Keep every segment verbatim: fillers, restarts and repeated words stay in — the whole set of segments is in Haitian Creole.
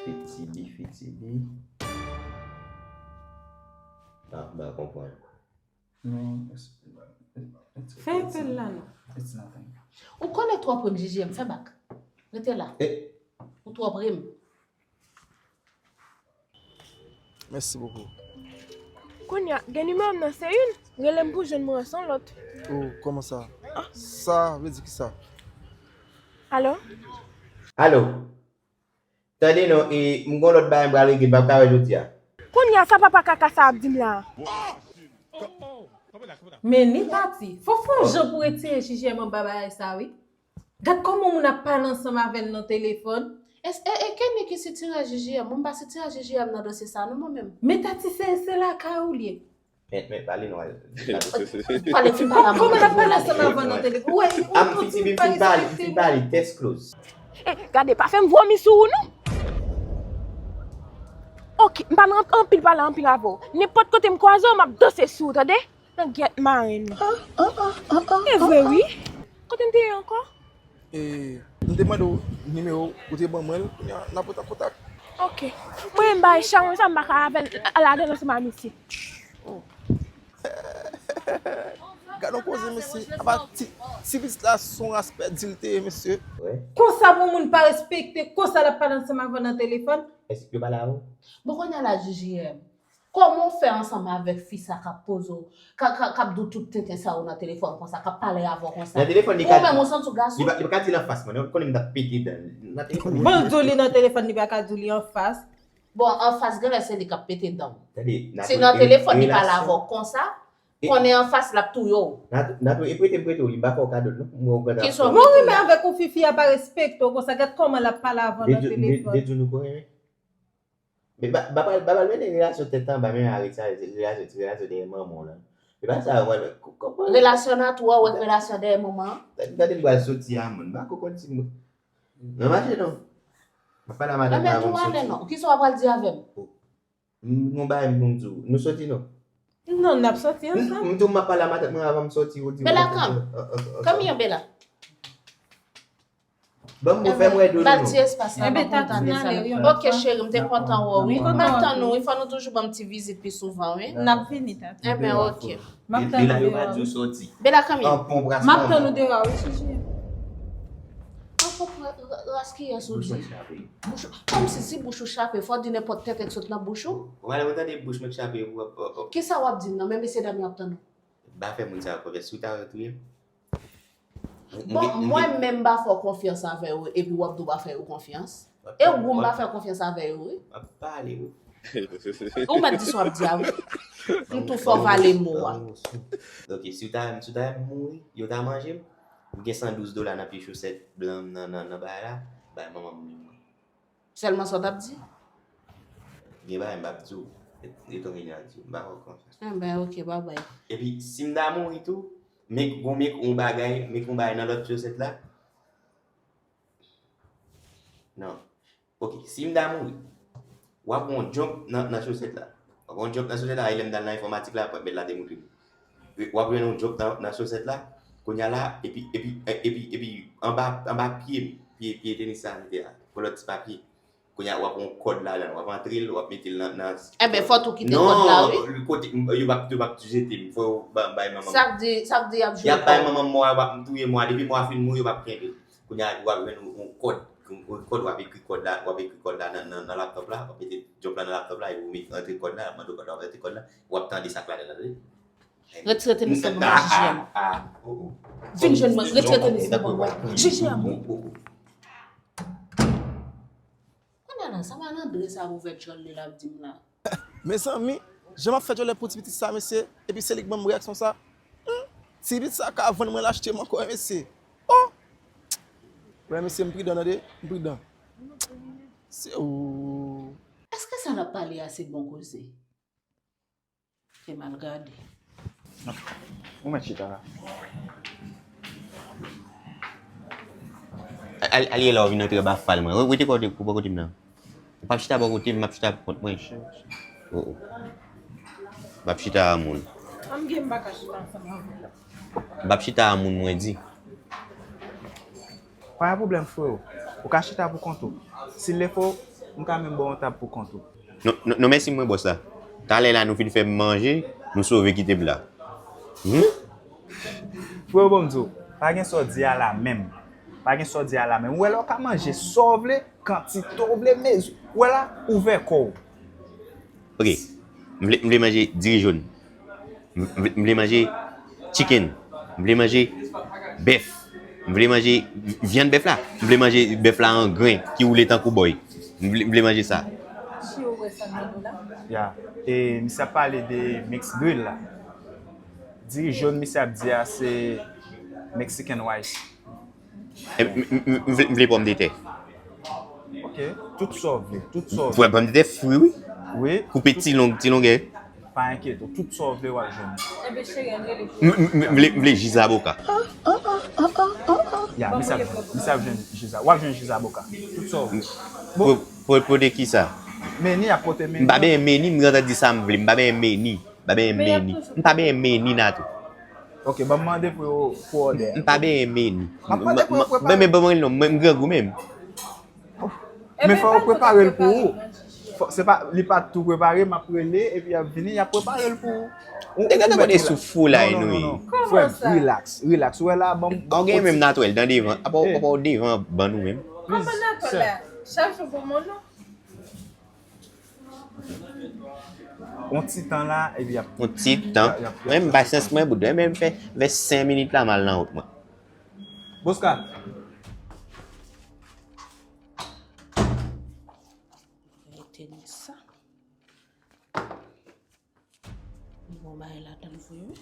Fitibi, fitibi. Ah, m pa konprann. Non, it's, it's, Fè apèl la non. It's nothing. Ou konnen twò pre m, J J M, fè bak. Rete la. Eh. Ou twò pre m. Merci beaucoup. Kounye a, gen nimewo m nan se youn, rele m pou jwenn mwen se yon lòt. Oh, kòman sa? Sa vle di kisa? Alo? Alo? Tande non, e, m gon lòt bagay m pral regle, m p ap ka wè jodi a. Kounye a, sa papa kaka sa ap di m la? Men ni pati, fò fè yon jan pou retire J J M anba bagay sa wi. Gad kòman moun ap pale ansanm avè l nan telefòn. E, e, e Kenny ki sitire J J M, mwen m pa sitire J J M nan dosye sa non mwen menm. Men Tati se, se lakay ou l ye. Men, men, pale non. Pale, fin pale a mwen. Kòman l ap pale ansanm avè w nan telefòn? Ou wè, ou konn fin pale, fin pale, test close. Eh, gade, pa fè m vwomi sou ou non. Ok, m pa nan anpil pale anpil avè w. Nenpòt kote m kwaze w, m ap danse sou ou, tande? Nan gyèt marenn. E vre wi. Kote m te ye ankò? E, m te mande w nimewo w, ou te ban mwen l, kounye a n ap ret an kontak. Ok. Mwen menm bay chay mwen sa m pa ka avè l ladan l ansanm a misye. Oh. Gad yon koze mesye, apa ti, ti pitit la se yon ras pèdi l te ye mesye. Konsa pou moun pa respekte, konsa l ap pale ansanm avè w nan telefòn. Èske yo pale avè w? Bon, kounye a la, J J M. Kòman w fè ansanm avèk fi sa k ap poze w, k ap, k ap, k ap di w tout tenten sa yo nan telefòn konsa, k ap pale avè w konsa? Nan telefòn li ka di, ou menm ou santi w gason? Li pa, li pa ka di l anfas mwen, non, konnen m t ap pete dan l. Nan telefòn li. Bon, l di w li nan telefòn, li pa ka di w li anfas. Bon, anfas genlè se li k ap pete dan w. Tande, si nan telefòn li pale avè w konsa, konnen anfas l ap touye w. N a, n a tou, e prete m prete w li, m pa fè w kado l non. Mwen ou pran. Kisa w mwen renmen avèk ou fi, fi a pa respekte w konsa, gad kòman l ap pale avè w nan telefòn. Dejou nou ko renmen. Men ba, ba pral, ba pral mennen relasyon tèt anba, men arete sa, relasyon, ti relasyon dèyè manman w lan. E pa sa, mwen, konprann. Relasyon nan tou, ou wè relasyon dèyè manman an? Tande m pral soti a moun, m pa ko konn si m nan mache non. M ap pale a madanm nan avan m soti. Ebyen, tou ale non. Kisa w ap pral di avè m? M gon bagay m pou m di w. Nou soti non. Non, n ap soti ansanm. M, m tou m ap pale a matant mwen avan m soti, ou di m. Bela, come here, Bela. Ban m fè m wè do nou. Ba l ti espas la, pa kontan de sa. Ok, cheri, m te kontan wè w, wi. M ap tann nou, wi. Fò nou toujou ban m ti vizit pi souvan, wi. N ap vini, Tati. Ebyen, ok. M ap tann nou deyò. Bela, come here. M ap tann nou deyò, wi, Jiji. An fòt, ras kiyès ou di? Bouch mwen chape. Bouch ou, kòmsi si bouch ou chape, fò w di nenpòt tenten k sot nan bouch ou. Ou pale, ou tande bouch mwen k chape, ou ap, ap, ap. Kisa w ap di m nan? Men mesye dam yo ap tann ou. M pa fè moun sa yo konfyans. Si w ta retouye m. Bon, mwen menm m pa fè w konfyans avè yo, epi w ap di w pa fè yo konfyans. E ou m pa fè konfyans avè yo, wi. M ap pale, wi. Ou mèt di sa w ap di a, wi. M tou fò vale mo a. Ok, si w ta, si w ta mouri, yo ta manje m. M gen san douz dola nan pye chosèt blan m nan, nan, nan bagay la. Bay manman m li mwen. Sèlman sa w t ap di? Gen bagay m p ap di w. E, e ton gen a di w. M pa fè w konfyans. Enben, ok, babay. Epi, si m ta mouri tou, men gon, men yon bagay, men yon bagay nan lòt chosèt la. Non. Ok, si m ta mouri, w ap wè yon jump nan, nan chosèt la. W ap wè yon jump nan chosèt la, e lè m t al nan enfòmatik la, mèt la te montre m. W ap jwenn yon jump nan, nan chosèt la, kounye a la, epi, epi, epi, epi, anba, anba pye m, pye, pye tenis sa m te a, kolòt ti papye. Kounye a, w ap wè yon kòd ladan l, w ap antre l, w ap mete l nan, nan. Enben, fò tou kite kòd la, wi. Non, kote, yo p ap, yo p ap jete m, fò yo ba, bay manman m. Sa vle di, sa vle di y ap jwe kòd. Y ap bay manman m mò a, w ap touye mò a, depi mò a fin mouri, yo p ap kenbe l. Kounye a, w ap jwenn yon, yon kòd, yon, yon kòd, w ap ekri kòd la, w ap ekri kòd la nan, nan, nan laptòp la, w ap mete jump la nan laptòp la, epi w met antre kòd la, y ap mande w kòd la, w ap antre kòd la, w ap tande sa k ladan l la, tande. Retire tenis nan men mwen, J J M. Vin jwenn mwen, retire tenis nan men mwen. J J M. Kounye a la, sa malandren sa ouvè djòl li l ap di m la. Mezanmi, jan m ap fè djòlè pou ti pitit sa, mesye, epi se li k ban m reyaksyon sa. Hmm, ti pitit sa ka vann mwen l achte m ankò, mesye. Oh! Wè, mesye, m pridan, tande, m pridan. Se ou. Èske sa n ap pale a se bon koze? Fè mal gade. Ou mèt chita la. Al, al ye la, ou vin antre ba fal mwen. Rete kote, pou bò kote m nan. Ou p ap chita bò kote m, m ap chita pou kont mwen. Oh, oh. M ap chita a moun. Ann gen m pa ka chita ansanm avè w. M p ap chita a moun, mwen di. Pa gen pwoblèm, freo. Ou ka chita pou kont ou. Si l lefo, M ka menm ba w yon tab pou kont ou. Non, non, non, mèsi mwen, bòs la. Talè la, nou fin fè m manje, nou sove kite m la. Hmm? Frè, ban m di w, pa gen sa w di a la menm. Pa gen sa w di a la menm. Ou wè la, w ka manje sa w vle, kantite w vle, mezi. Ou wè la, ouvè kò w. Ok. M vle, m vle manje diri jòn. M, m vle, m vle manje chicken. M vle manje bèf. M vle manje vyann bèf la. M vle manje bèf la an gren ki woule tankou bòy. M vle, m vle manje sa. Chi ou wè sa nan do la? Ya. E misye ap pale de mix grill la. Diri jòn misye ap di a se Mexican rice. E, m, m, m, m vle, m vle pòmdetè. Ok. Tout sa w vle. Tout sa w vle. Fò pòmdetè fri, wi. Wi. Koupe ti long, ti longè. Pa enkyete w. Tout sa w vle, w ap jwenn. Enben, cheri, ann rele pou... M, m, m vle, m vle ji zaboka. Ya, misye ap, misye ap jwenn ji za-, w ap jwenn ji zaboka. Tout sa w vle. Bon. Pou, pou, pou de kisa? Meni, ap pote meni. M pa benyen meni, m gentan di sa m vle. M pa benyen meni. M pa benyen meni. M pa benyen meni, Natou. Ok, ban m mande pou yo, pou òdè. M pa benyen meni. M ap mande pou yo prepare. Men, men ban mwen non, mwen m grangou menm. Men fò yo prepare l pou ou. Fò, se pa, li pa tou prepare, m ap rele, epi y ap vini, y ap prepare l pou ou. Ou, ou mèt relax. Ou gade kote sou fou la, non, non, non, non. Frè m, relax, relax. Ou wè la, ban m, ou gen menm Natwèl nan devan. Apa w, apa w devan ban nou menm? Kòman Natwèl la? Chak jou bon moun non. On ti tan la, epi y ap... On ti tan. Mwen, m pasyans mwen bout. Mwen, m fè, m fè senk minit la, m al nan wout mwen. Bòs Kat. Etenn sa. Bon, bagay la tann vre wi.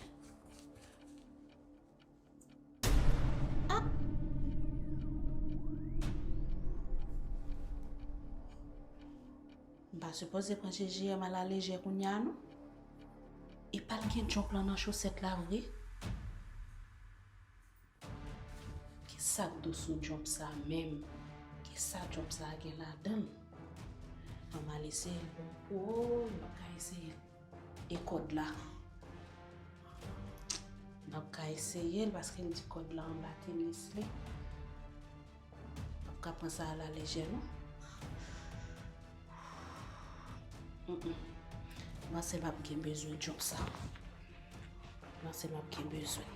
Ah! M pa sipoze pran J J M a la lejè kounye a non. Epa l gen jump lan nan chosèt la vre? Kisa k dous sou jump sa menm? Kisa jump sa gen ladan l? An m al eseye l pou m. Oh, m p ap ka eseye l. E kòd la? M p ap ka eseye l paske l di kòd la anba tenis li. M p ap ka pran sa a la lejè non. Mm, mm. M panse m ap gen bezwen jump sa. M panse m ap gen bezwen.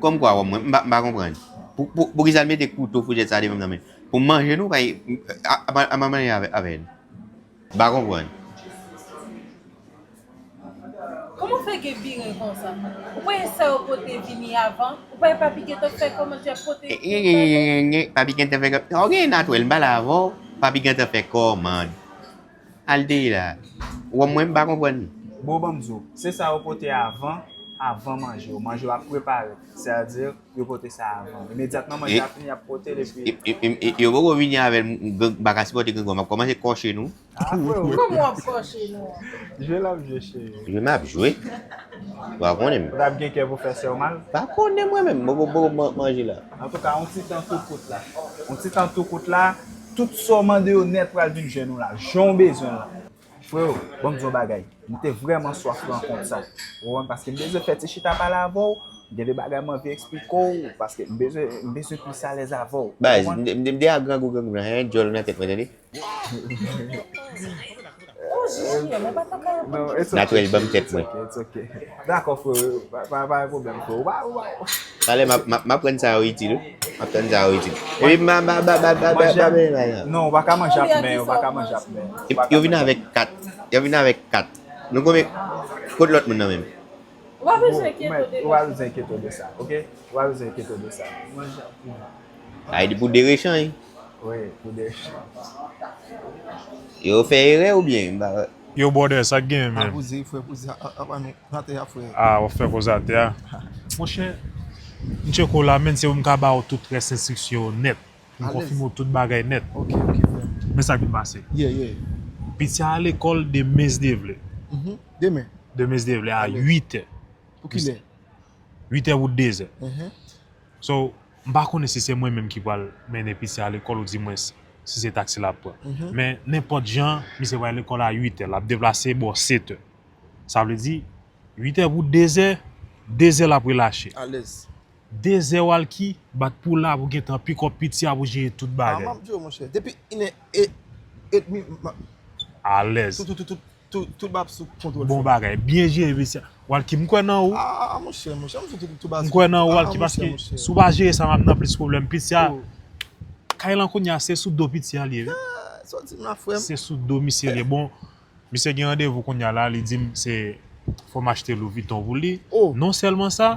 Kòmkwa, wè mwen, m pa, m pa konprann. Pou, pou, poukisa l mete kouto foujèt sa devan m nan men? Pou m manje nou, pa, a, a, a, a manje avè, avè l. M pa konprann. Kòman w fè gen biren konsa? Ou pa wè sa yo pote vini avan? Ou pa wè papi gentan fè kòmand, y ap pote? Papi gentan fè kòmand. Ok, Natwèl, m pale avè w. Papi gentan fè kòmand. Al dèyè la. Ou wè mwen, m pa konprann. Bon, ban m di w, se sa yo pote avan, avan manje yo. Manje yo ap prepare. Sètadi, yo pote sa avan. Imedyatman manje a fini, y ap pote l epi... Yo poko vini avè l, m, m pa ka sipòte grangou a. M ap kòmanse kòche nou. Ah, freo. Kòman w ap kòche nou an? Jwe l ap jwe, cheri. Jwe m ap jwe. Ou pa konnen m. Ou t ap gen kè pou fè sè w mal? Pa konnen mwen menm. Bon, bon, bon, man-, manje la. Antouka, yon ti tan tou kout la. Yon ti tan tou kout la, tout sa w mande yo nèt pral vin jwenn ou la. Jan w bezwen l la. Freo, ban m di w yon bagay. M te vrèman swaf rankont sa. Ou konprann? Paske m bezwen fè ti chita pale avè w. Gen de bagay m anvi eksplike w, paske m bezwen, m bezwen plis alèz avè w. Baz, m te, m te, m te a grangou, grangou la, en, djòl nan tèt mwen, tande? Oh, J J M, ou pa t ka reponn kesyon. Natirèl, ban m tèt mwen. It's okay, it's okay. Dakò, frè, pa, pa, pa gen pwoblèm, frè. Ou pa, ou pa. Talè, m ap, m ap, m ap pran sa yo itil, wi. M ap pran sa yo itil. Epi, m a, m a, m a, m a, m a, m a, m a, m a, m a. Non, ou pa ka manje ap men, ou pa ka manje ap men. Yo vin avèk kat. Yo vin avèk kat. Nou konbyen? Kot lòt moun nan menm? Ou pa bezwen enkyete w de sa. Ou pa bezwen enkyete w de sa, ok? Ou pa bezwen enkyete w de sa. Manje ap vini. Sa vle di pou de rechan, wi. Wi, pou de rechan. Yo fè erè oubyen? M pa wè. Yo, brother, sa k genyen, man? A, poze, frè, poze, a, a, a, nou, atè a, frè. A, w ap fè koze atè a. Monchè, m tcheke w la, man, se pou m ka ba w tout rès enstriksyon yo nèt. M konfime w tout bagay nèt. Ok, ok, frè. Men sa k vin pase. Yeah, yeah. Piti a lekòl, demen, si Dye vle. Mhm. Demen. Demen si Dye vle a uit è. Pou kilè? Uit è pou dezè. So, m pa konnen si se mwen menm ki pral mennen pitit sa lekòl ou di mwen si se taksi l ap pran. Men nenpòt jan, misye pral lekòl a uit è, l ap deplase bò sèt è. Sa vle di, uit è pou dezè, dezè l ap relache. Alèz. Dezè Walky bat pou la pou gentan pikòp piti a pou jere tout bagay. Ah, m ap di w, monchè. Depi inè e, edmi, m ap... Alèz. Tout, tout, tout, tout, tout, tout bagay sou kontwòl. Bon bagay. Byen jere piti a. Walky, m kwè nan ou. Ah, monchè, monchè, m sou tout, tout bagay. M kwè nan ou, Walky, paske si w pa jere sa, m ap nan plis pwoblèm. Piti a, kay lan kounye a, se sou do piti a li ye. Ah, sa w di m la, frè m? Se sou do misye li ye. Bon, misye gen randevou kounye a la, li di m se fò m achte Louis Vuitton pou li. Non sèlman sa,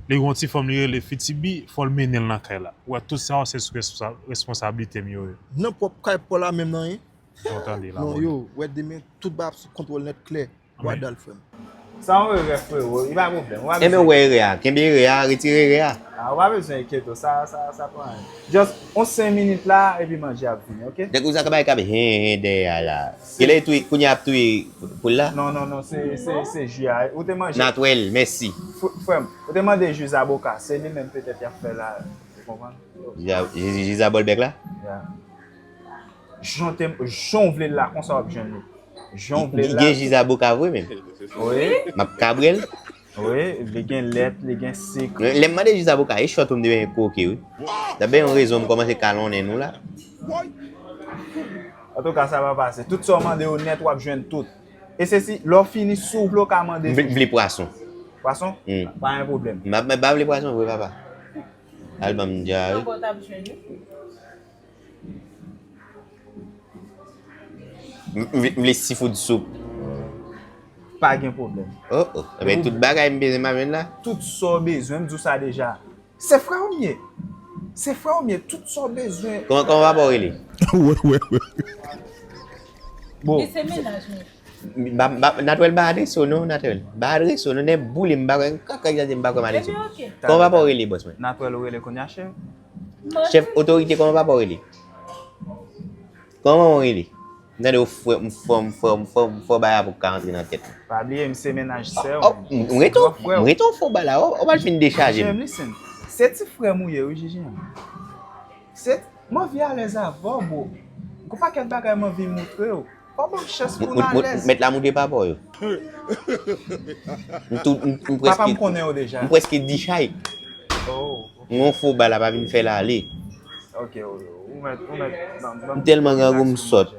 li gen yon ti fanm li rele Fitibi, fò l mennen l nan kay la. Ou wè, tout sa yo se sou responsa-, responsablite m yo ye. Nan pwòp kay pa w la menm nan, wi. Jan w tande la, non, yo, wè demen, tout bagay ap sou kontwòl nèt klè. Bwadal, frè m. Sa yon erè, frewo, li pa pwoblèm. Ou pa bezwen... Enben, ou wè erè a. Kenbe erè a, retire erè a. Ah, ou pa bezwen enkyete w, sa, sa, sa pa anyen. Just yon senk minit la, epi manje ap vini, oke? Dèk ou sa ka bay k ap hen, hen dèyè a la. Kilè li touye, kounye a ap touye poul la? Non, non, non, se, se, se ji a. Ou te manje. Natwèl, mèsi. Fr-, frè m, ou te mande ji zaboka, se li menm petèt y ap fè la. Ou konprann? Ji a, ji, ji zabòlbèk la? Ya. Jan w te, jan w vle l la, konsa w ap jwenn li. Jan w vle l la. Li gen ji zaboka vre menm. Wi. M ap kabre l. Wi, li gen lèt, li gen sik. Lè, lè m mande ji zaboka, e chòt ou m te benyen koke, wi. Dabè yon rezon m kòmanse kalonnen nou la. Antouka, sa va pase. Tout sa w mande yo nèt, w ap jwenn tout. E se si, lè w fini, si w vle, w ka mande tou. M vle, m vle pwason. Pwason? Hmm. Pa gen pwoblèm. M pa, m pa vle pwason vre, papa. Al ban m dja, wi. Anba w t ap jwenn, wi. M, m vle, m vle seafood soup. Pa gen pwoblèm. Oh, oh. Enben, tout bagay m bezwen m ap jwenn la? Tout sa w bezwen, m di w sa deja. Se frè w m ye. Se frè w m ye. Tout sa w bezwen. Kòman, kòman papa w rele? Wè, wè, wè. Bon. Li se mennaj mwen. M, m, m, Natwèl ba adrese w non, Natwèl. Ba adrese w non, nèg boule m pa kwè, kaka egzagere m pa kwè m adrese w. Ebyen, oke. Kòman papa w rele, bòs mwen? Natwèl ou rele kounye a, chèf? Chèf otorite, kòman papa w rele? Kòman w rele? M tande w fò, m fò, m fò, m fò, m fò bagay la pou ka rantre nan tèt mwen. Pa bliye, m se mennaj sè w. Oh, m rete, m rete w fò bagay la, w, w pral fin dechaje m. J J M, listen. Se ti frè m ou ye, wi, J J M. Se, m anvi alèz avè w, bro. Gon pakèt bagay m anvi moutre w. Fò ban m chans pou n alèz. Mèt la moutre papa w yo. M tou, m, m prèske, papa m konnen yo deja. M prèske di chay. Oh. M gon fo bagay la pa vin fè l ale. Ok, ou, ou mèt, ou mèt, ban, ban m... M tèlman grangou m sòt.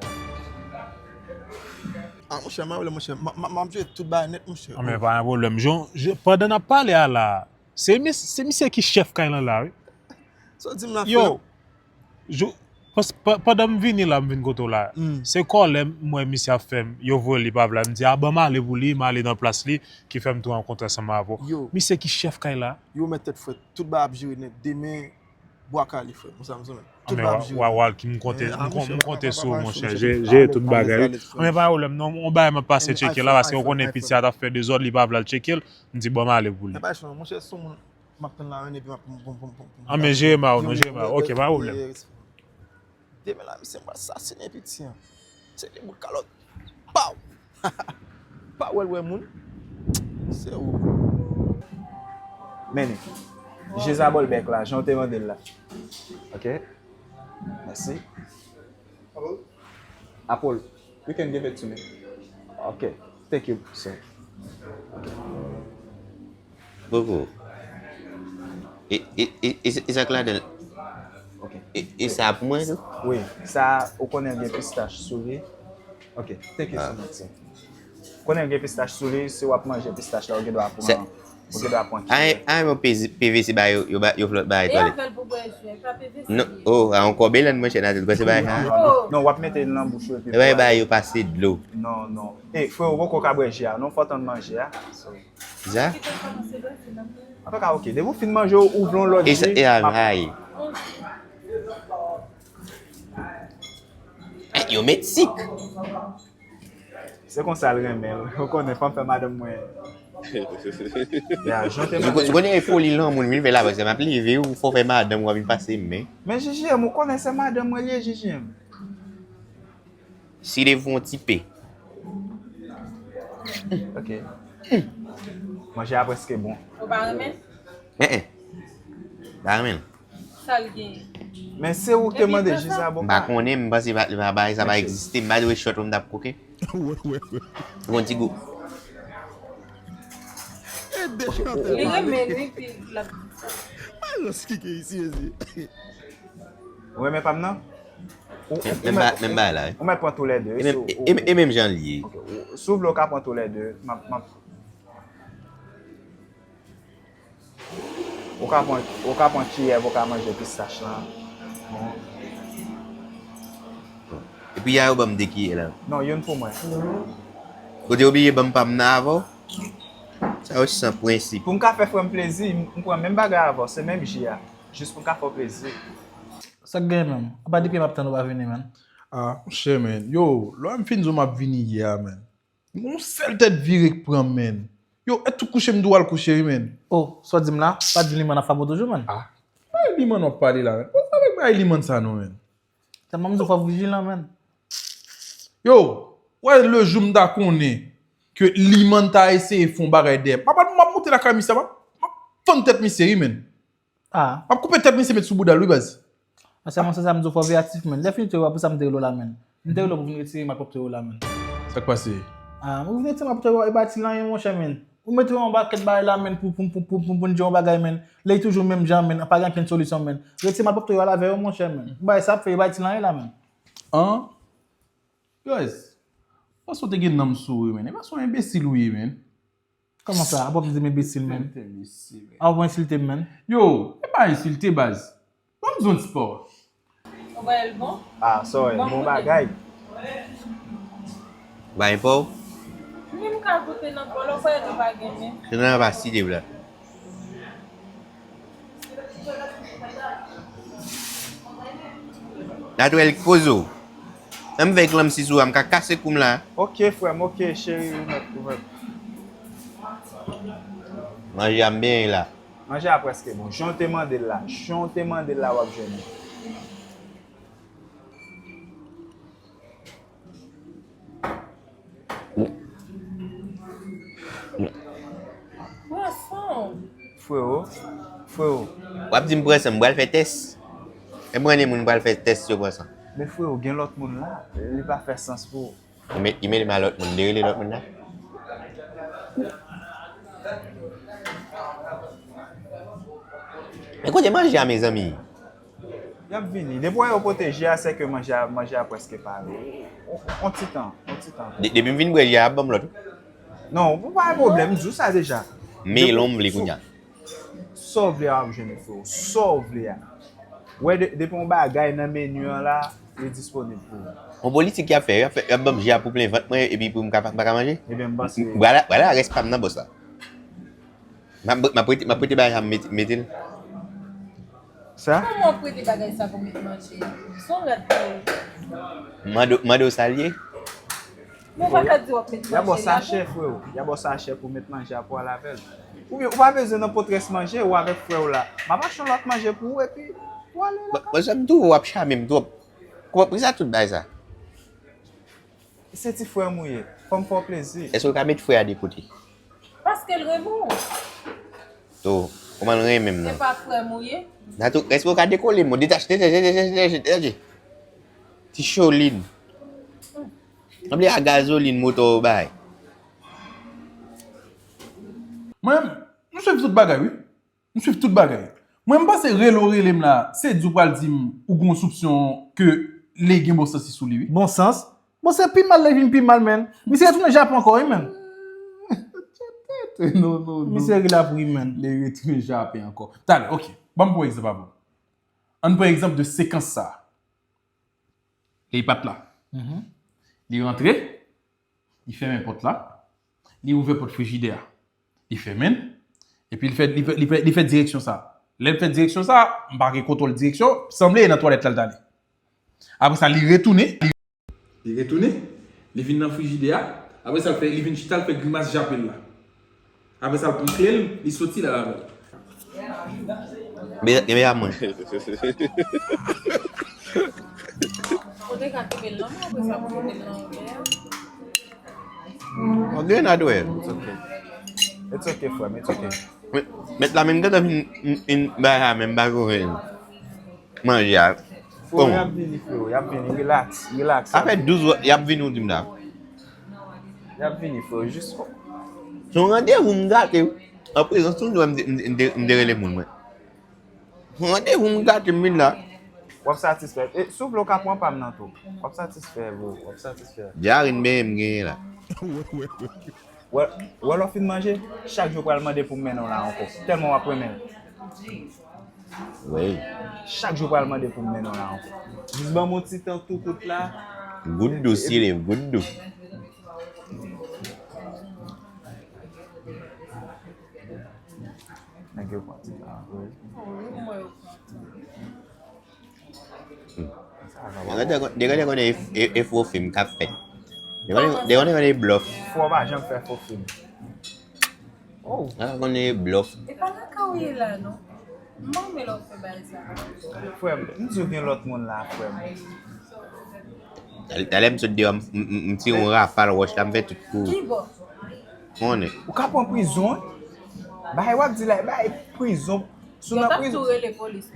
Ah, monchè, m pa vle, monchè. M, m, m ap jere tout bagay nèt, monchè. Ah, men pa gen pwoblèm. Jan, je, pandan n ap pale a la, se mis-, se misye ki chèf kay lan la, wi. Sa w di m la, frè? Yo, jou, pas-, pa-, pandan m vini la, m vin kote w la. Se kòlè m wè misye ap fè m, yo voye li pa vle. M di, a, ban m ale pou li, m ale nan plas li, ki fè m tou rankontre ansanm avè w. Yo. Misye ki chèf kay la. Yo, mèt tèt frèt, tout bagay ap jere nèt. Demen, bwa kale, frè m. Ou sa m zonmen. Tout bagay ap jere nèt. Wa, wa, Walky, m konte, m konte sou ou, monchè. Jere tout bagay, wi. Men pa gen pwoblèm, non, yon bagay m ap pase tcheke la, paske ou konnen piti a t ap fè dezòd, li pa vle al tcheke l. M di, ban m ale pou li. Monchè, sou moun. M ap tann la, epi m ap pou m, pou m, pou m, pou m, pou m... Ah, men jere ma ou, non, jere ma ou. Ok, pa pwoblèm. Demen la, misye, m pral sasinen piti an. Se de bout kalòt. Paw! Pa wè l wè moun. Se ou. Men li. Je zabòlbèk la, jan w te mande l la. Ok. Mèsi. Apple, you can give it to me. Okay, thank you, sir. Okay. Poko. E, e, e, e, e sa k ladan l? Ok. E, e sa pou mwen tou? Wi, sa, ou konnen gen pistach sou li. Ok, thank you so much, sir. Konnen gen pistach sou li, si w ap manje pistach la, ou gen dwa pran, ou gen dwa pran kiyè. Ay, ay, mwen P V C ba yo, yo ba, yo flòt ba yo twalèt. Non, oh, a yon kòb lan mwen chè nan tèt, se ba yo. Non, w ap mete l nan bouch ou epi. E ba yo pase dlo. Non, non. E, frè, ou poko ka bwè ji a, non, fò w tann manje a. Sa? Antouka, ok, depi w fin manje, ou vle yon lòt ji. E sa, e a, ay. Yo met sik. Se konsa l renmen l. Ou konnen, fò m fè madanm mwen. Ya, jan te mande. Ou konnen e foli lanmou l vin fè la, paske m ap leve, ou fò fè madanm ou vin pase men. Men J J M, ou konnen se madanm mwen l ye, J J M. Si li fè yon ti pe. Ok. Manje a prèske bon. Ou pa renmen? Eh, eh. Pa renmen. Men se ou ki te mande ji sa, bon. M pa konnen, m panse bagay sa pa egziste. M pa dwe shot pou m t ap koke. Gon ti gou. Li renmen wi, pi l ap. Mwen renmen pa m nan. Menm bagay la. Ou mèt pran toulède. E menm jan l ye. Si w vle, ou ka pran toulède. M ap. Ou ka pran, ou ka pran kiyè pou w ka manje pistach lan. Bon. Epi ya yo ban m de kiyè la. Non, youn pou mwen. Kote yo bliye ban m pa m nan avè w? Sa yo san prensip. Pou m ka fè frè m plezi, m pran menm bagay avè w, se menm ji a. Jis pou m ka fè w plezi. Sa k genyen menm? Apa depi m ap tann ou pa vini, menn? Ah, monchè, menn. Yo, lè m fin di w m ap vini yè a, menn. M gen yon sèl tèt vire k pran m, menn. Yo, èt tou kouche m dwe al kouche wi, menn. Oh, sa w di m la? Pa di limann ap fap ou toujou, menn. Ah, bay limann w ap pale la, menn. Pòz avèk bay limann sa non, menn. Tèlman m di w fò vijilan, menn. Yo, w wè le jou m ta konnen ke limann ta eseye fè yon bagay dèyè m. M ap, m ap monte lakay misye, m ap, m ap fann tèt misye wi, menn. Ah. M ap koupe tèt misye met sou bouda l wi baz. Ansèlman se sa m di w fò veyatif, menn. Lè fini te yo, apre sa m te rele w la, menn. M te rele w pou vin retire malpwòpte yo la, menn. Sa k pase? Ah, ou vin retire malpwòpte yo, e pa ti l anyen, monchè, menn. Ou mete yon pakèt bagay la, menn, pou, pou, pou, pou, pou, pou n di yon bagay, menn. Lè y toujou menm jan, menn, pa gen okenn solisyon, menn. Retire malpwòpte yo al avè yo, monchè, menn. Bagay sa ap fè, e pa ti l anyen la, menn. An? Guys, panse w te gen nanm sou ou, menn. E pa se yon enbesil ou ye, menn. Kòman sa? Apa w ap di m enbesil, menn? Apa w ap ensilte m, menn? Yo, e pa ensilte, baz. Ban m di w yon ti pa. Ou wè l bon? Ah, sorry, bon bagay. Bay pa w? Menm ka goute nan bòl, ou kwè nou pa gen men? Se nan pa site w la. Naturel k poze w. Ann fè glanm si sou a, m ka kase kou m la. Ok, frè m, ok, cheri, ou mèt, ou mèt. Manje a m benyen la. Manje a prèske bon. Jan w te mande l la, jan w te mande l la, w ap jwenn li. Pran san w. Frewo, frewo. W ap di m pran san m, m pral fè tès. E mwen de moun m pral fè tès yo pran san. Men frewo, gen lòt moun la, li pa fè sans pou ou. Li mete, li mete m a lòt moun, m te rele lòt moun la. Men kote manje a, mezanmi? Y ap vini. Depi w wè yo pote ji a, se ke manje a, manje a prèske pare. On, on ti tan, on ti tan. De, depi m fin bwè ji a, y ap ban m lòt wi. Non, ou pa gen pwoblèm, m di w sa deja. Melon m vle kounye a. Sa w vle a, w ap jwenn li, freo. Sa w vle a. Wè, de, depi yon bagay nan meni an la, li disponib pou ou. Yon politik y ap fè, y ap fè, y ap ban m ji a pou plen vant mwen, epi pou m ka, m pa ka manje? Ebyen, m panse. Vwala, vwala rès pa m nan bòs la. M ap, m ap prete, m ap prete bagay sa m mete, mete l. Sa? Kòman w ap prete bagay sa pou met manje? Se yon rad pou ou. Mande, mande w sa l ye? Men w pa ka di w ap met manje la. Y a ba w sachè, freo. Y a ba w sachè pou w met manje a pou w al avè l. Oubyen, ou pa bezwen nan pòtrès manje, ou avèk frè w la. M ap achte yon lòt manje pou ou, epi, ou ale lakay ou. Bon, sa m twouve w ap chame m twòp. Kòman, poukisa tout bagay sa? Se ti frè m ou ye. Fò m fè w plezi. Èske w ka met frè a de kote? Paske l renmen w. To, kòman l renmen m nan? Se pa frè m ou ye? Natou, èske w ka dekole m? Detache, detache, detache, detache. Ti cholin. Sanble a gazolin moto ou bay. Mwen, m swiv tout bagay, wi. M swiv tout bagay. Mwen, m panse rele w rele m la, se di w pral di m ou gen yon soupsyon ke li gen bon sans sou li, wi. Bon sans? Bon, se pi mal li vin pi mal, menn. Misye retounen Japan ankò, wi, menn. Non, non, non. Misye ri l ap ri, menn. Li retounen Japan ankò. Talè, ok. Ban m pran egzanp avan. Ann pran egzanp de sekans sa a. Li pa t la. Li rantre, li fèmen pòt la, li ouvè pòt frijidè a. Li fèmen l, epi li fè, li fè, li fè, li fè direksyon sa. Lè l fè direksyon sa, m pa gen kontwòl direksyon, sanble e nan twalèt la l t ale. Apre sa, li retounen, li, li retounen, li vin nan frijidè a, apre sa, l fè, li vin chita, l fè grimas jape l la. Apre sa, l pran kle l, li soti, l al avè l. Mezanmi, mwen. Ou te ka kenbe l nan men, apre sa, pou fout l nan anglè a. Grenad, wè. It's okay. It's okay, frè m. It's okay. Mèt la menm gentan fin, fin, fin bay la menm pa konnen manje a. Frè, y ap vini, frè. Y ap vini. Relax. Relax. Sa fè douz wè y ap vini, ou di m la. Y ap vini, frè. Jis. Se yon randevou m gate, wi. An prezans tout moun, m te, m te, m te, m te rele moun mwen. Randevou m gate m vin la. W ap satisfè. E, si w vle, w ka pran pa m nan tou. W ap satisfè, bro. W ap satisfè. Dyare m benyen m genyen la. Wè, wè lè w fin manje, chak jou w pral mande pou m mennen w la ankò. Tèlman w ap renmen l. Wi. Chak jou w pral mande pou m mennen w la ankò. Jis ban m yon ti tan tou kout la. Gout dou, Siril, gout dou. Nèg yo pran ti tan vre. Sa va. Nèg yo te konnen e, e, e fo fim k ap fèt. Nèg yo te konnen e blòf. Fò pa janm fè fo fim. Oh. Nèg yo te konnen e blòf. E pa lakay ou ye la, non. M pa renmen lè w fè bagay sa. Frè m, m di w gen lòt moun la, frè m. Talè, talè m sot deyò, m, m, m, m tire yon rafal wòch la, m fè tout kou. Ki bò? Konnen. Ou ka pran prizon, wi. Bagay w ap di la, bagay prizon. Si w nan prizon,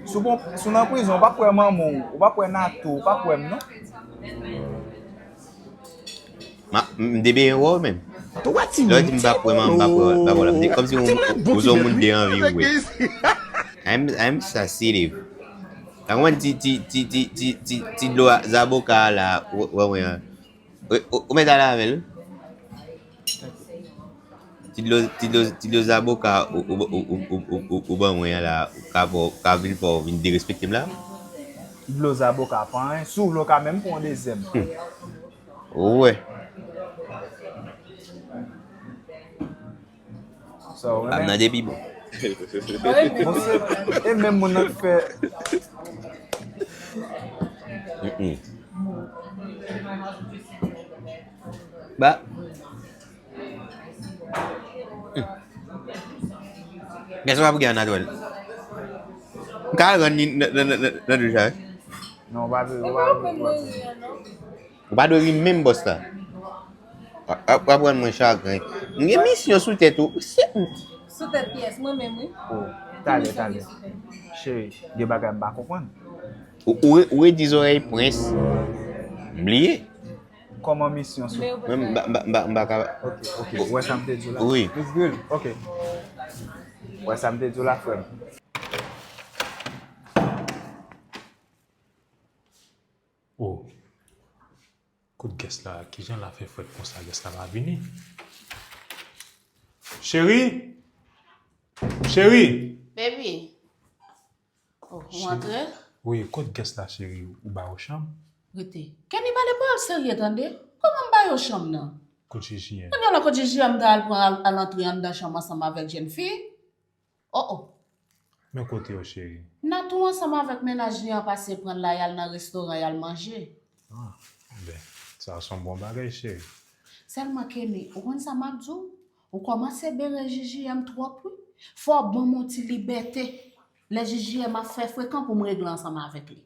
si w pran, si w nan prizon, ou p ap wè manman w, ou p ap wè Nato, ou p ap wè m, non. Ma, m te benyen wè w menm. Lè w di m p ap wè manman, m p ap wè, p ap wè la. M te kòmsi yon, yon moun de anvi wè. I'm, I'm sensitive. Sa konprann ti, ti, ti, ti, ti, ti, ti dlo a, zaboka a la, wè, wè, wè. Ou, ou, ou mèt ale avè l. Ti dlo, ti dlo, ti dlo zaboka ou, ou, ou ban mwen an la, ou ka fè, ou ka vin fè w vin derespekte m la. Ti dlo zaboka pa anyen. Si w vle, w ka menm pran yon dezyèm. Hmm. Ou wè. Sa w renmen? Ap nan depi bon. Bon, se, e menm moun nan ki fè. Mm-mm. Ba. Mm. Gèt sa w ap gen an atwèl. M ka al rann li nan, nan, nan, nan, nan douch la, wi. Non, w pa dwe, w pa dwe, w pa dwe. Ou pa dwe ri menm bòs la. W ap, w ap rann mwen chagren. M gen misyon sou tèt ou. Se... Sou tèt kiyès? Mwen menm, wi. Oh, talè, talè. Cheri, gen bagay m pa konprann. Ou, ou, ou redi zòrèy prens. M bliye. Kòman misyon sou... Mwen, m pa, m pa, m pa, m pa ka... Ok, ok. Ou wè sa m te di w la? Wi. Miss Grill, ok. Ou wè sa m te di w la, frè m? Oh. Kot guest la? Kijan l ap fè frèt konsa, guest la pa vini? Cheri! Cheri! Baby. Oh, ou antre? Wi, kot guest la, cheri? Ou ba yo chanm? Rete. Kenny, pale pawòl serye, tande. Kòman m ba yo chanm nan? Kot J J M? Kounye a la, kot J J M ta al pran al, al antre anndan chanm ansanm avèk jèn fi? Oh, oh. Men kote yo, cheri? Natou ansanm avèk mennaj li an pase pran l la, y al nan restoran, y al manje. Ah, ben, sa se yon bon bagay, cheri. Sèlman, Kenny, ou konn sa m ap di w? Ou kòmanse bere J J M twòp, wi. Fò w ban m yon ti libète lè J J M ap fè frekan pou m regle ansanm avèk li.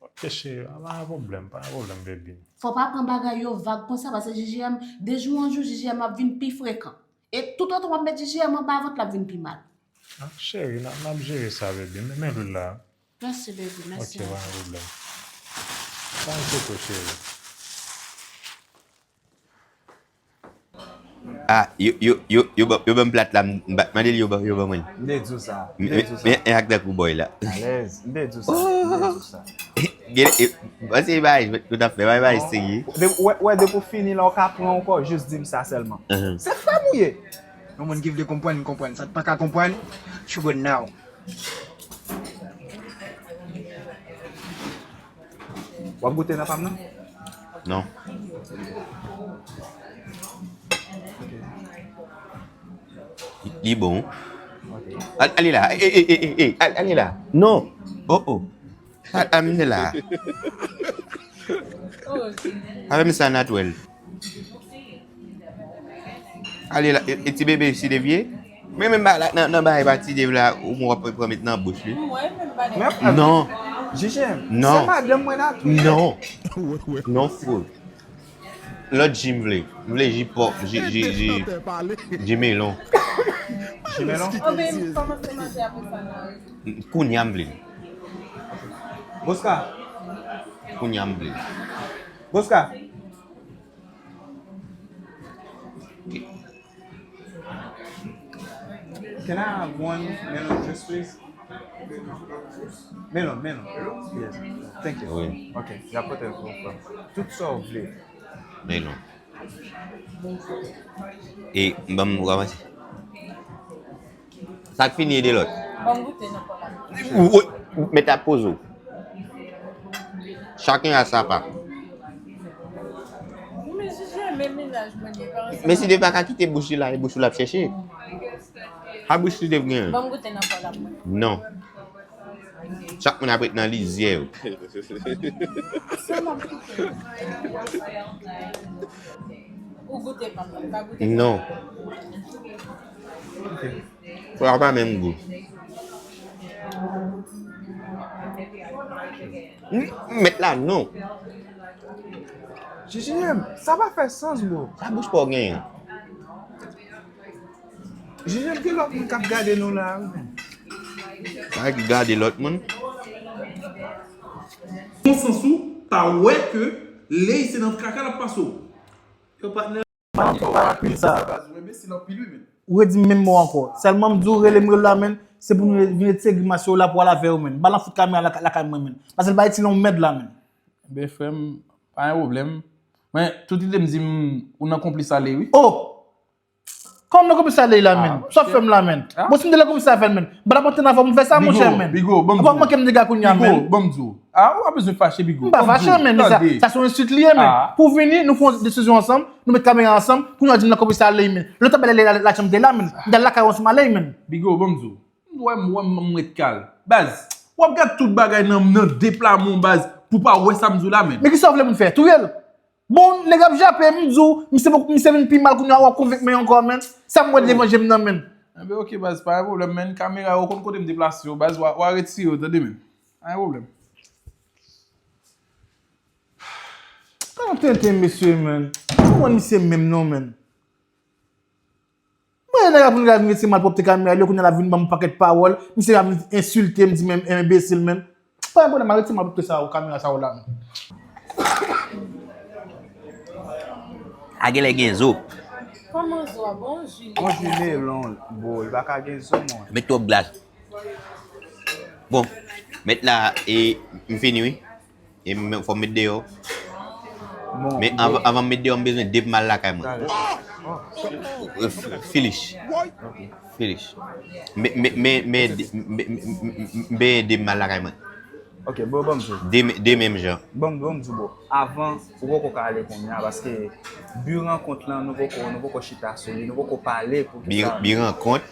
Ok, cheri, pa gen pwoblèm, pa gen pwoblèm, baby. Fò w pa pran bagay yo vag konsa, paske J J M, de jou an jou, J J M ap vin pi frekan. E toutotan w ap met J J M anba vant, l ap vin pi mal. Ah, cheri, n ap, n ap jere sa, baby. Men, men lwil la. Mèsi, baby, mèsi anpil. Ok, pa gen pwoblèm. Pa enkyete w, cheri. Ah, yo, yo, yo, yo ban, yo ban m plat la, m, m pa t mande l, yo ban, yo ban mwen l. M te di w sa. M te di w sa. Men, men, men ak tankou bòy la. Alèz. M te di w sa. M te di w sa. Gen, e, pase bay, yo t ap fè bay, bay serye. Wè, wè, depi w fini la, w ka pran ankò, jis di m sa sèlman. Se frè m ou ye. Yon moun ki vle konprann, konprann. Sa k pa ka konprann, you go now. W ap goute nan pa m nan? Non. Li bon. Al, ale la. E, e, e, e, e, al, ale la. Non. Oh, oh. Al, al, ale la. Avè m sa natwèl. Ale la, e, e ti bebe si devye. Men menm ba la, nan, nan bagay pa ti dev la, ou mwen ap pran met nan bouch li. Non. J J M, non. Se madanm mwen la tou. Non. Non, fou. Lòt ji m vle. M vle ji pòm, ji, ji, ji, ji melon. Ji melon? Oben m kòmanse manje apre sa nan. Kounye a m vle l. Bosca. Kounye a m vle l. Bosca. Can I have one melon juice, please? Melon, melon. Yes. Thank you. Wi. Ok, y ap pote l pou ou, frè. Tout sa w vle. Melon. E, m ban m ranmase. Sa k fini ede lòt. Ban m goute nan pòl la. Ou, ou, ou mèt ap poze w. Chacun a sa pa. Men si se menm mennaj mwen ye, pa ansanm. Men si de pa ka kite bouch li la, e bouch ou l ap chèche. Sa bouch li te genyen? Ban m goute nan pòl la mwen. Non. Chak moun ap ret nan lizyè yo. Sa m ap goute. Ou goute pa m, pa goute pa m. Non. Ok. Sa pa menm gou. M, m mèt la, non. J J M, sa pa fè sans, bro. Sa bouch pa w genyen. J J M, gen lòt moun k ap gade nou la, wi, men. Sa ki gade lòt moun? Bon sans ou, ta wè ke lè se nan traka l ap pase w. Yo, patnè. Ou enbesil anpil, wi, men. Ou redi menm mo ankò. Sèlman m di w rele m rele la, men. Se pou nou vin retire grimas yo la pou al avè yo, men. Balan fout kamera la, lakay mwen, men. Paske l pa itile yon mèd la, men. Ben, frè m, pa gen pwoblèm. Men, tout ide m di m, ou nan konplis ale, wi. Oh! Kòman m nan konplis ale la, men? Sa w fè m la, men? Bon, si m te nan konplis avè l, men. M pa t ap antre nan afè pou m fè sa, monchè, men. Bigo, ban m di w. Ou pa manke m dega kounye a, men. Bigo, ban m di w. Ah, ou pa bezwen fache, Bigo. M pa fache, men. Sa, sa se yon ensult li ye, men. Pou vini, nou fè yon desizyon ansanm, nou met kamera ansanm, kounye a w di m nan konplis ale, men. Lè w t ap bay lachanm te la, men. M t al lakay ou ansanm ale, men. Bigo, ban m di w. M wè m, wè m, m ret kal. Baz, w ap gad tout bagay nan, nan de pla men w, baz, pou w pa wè sa m di w la, men. Men kisa w vle pou n fè? Touye l? Bon, nèg ap jape, m di w, misye poko, misye vin pi mal kounye a, w ap konvenk mwen ankò, men. Sa m wè devan je m nan, men. Enben, ok, baz, pa gen pwoblèm, men. Kamera yo konn kote m deplase yo, baz, w a, w a retire yo, tande, men. Pa gen pwoblèm. Sa yon tenten, mesye, men. M konprann misye menm, non, men. Mwen, nèg la vin, vin retire malpwòpte kamera li, kounye a l ap vin ban m pakèt pawòl, misye ap vin ensilte m, di m enbesil, men. Pa gen pwoblèm, al retire malpwòpte sa yo, kamera sa yo la, men. A genlè gen zo. Kòman zo a? Bon ji. Bon ji melon, bro, li pa ka gen zo, mwen. Met twòp glas. Bon, mèt la, e, m fini, wi. E m, fò m met deyò. Men anvan, anvan m met deyò, m bezwen de pou m al lakay mwen. Filish. Filish. M benyen de pou m al lakay mwen. Ok, bro, ban m di w. De, de menm jan. Ban m, ban m di w, bro. Avan, ou poko ka ale kounye a, paske bi rankont lan, nou poko, nou poko chita sou li, nou poko pale pou ki sa. Bi rankont?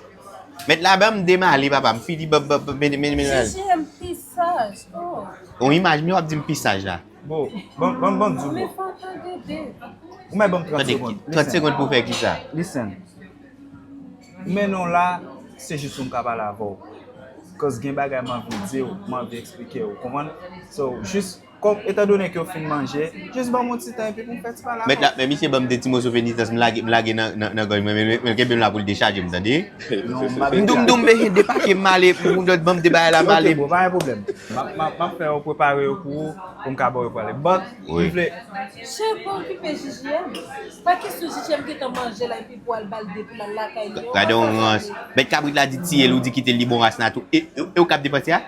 Mèt la, ban m de male, papa. M fini, ban, ban, ban, men, men, men, men. J J M pi saj, oh. On imaj, men w ap di m pi saj la. Bon, ban, ban, ban m di w, bon. Men fò w tande de. Ou mèt ban m trant segonn. Trant segonn pou fè kisa? Listen. Men non la, se jis pou m ka pale avè w. Cause gen bagay m anvi di w, m anvi eksplike w, konprann? So, jis Kòm, etandone ke w fin manje, jis ban m yon ti tan epi pou m fè ti pale avè w. Mèt la, men misye ban m de ti moso fenitans, m lage, m lage nan, nan, nan gòj mwen, men, men, men kenbe m la pou l dechaje m, tande? Non, m pa bezwen. M dou, m dou, m bezwen depake m ale, pou m ban m de bagay la, m ale. Ok, bro, pa gen pwoblèm. M ap, m ap, m ap fè yo prepare yo pou ou, pou m ka ba w yo prale. But, m vle. Cheri, pa okipe J J M. Pa kesyon J J M gentan manje la epi pou al ba l de pou l al lakay li. Gade yon rans. Mèt kabrit la di tiye l, ou di kite l, li bon ras natou. E, e, e ou k ap depanse a?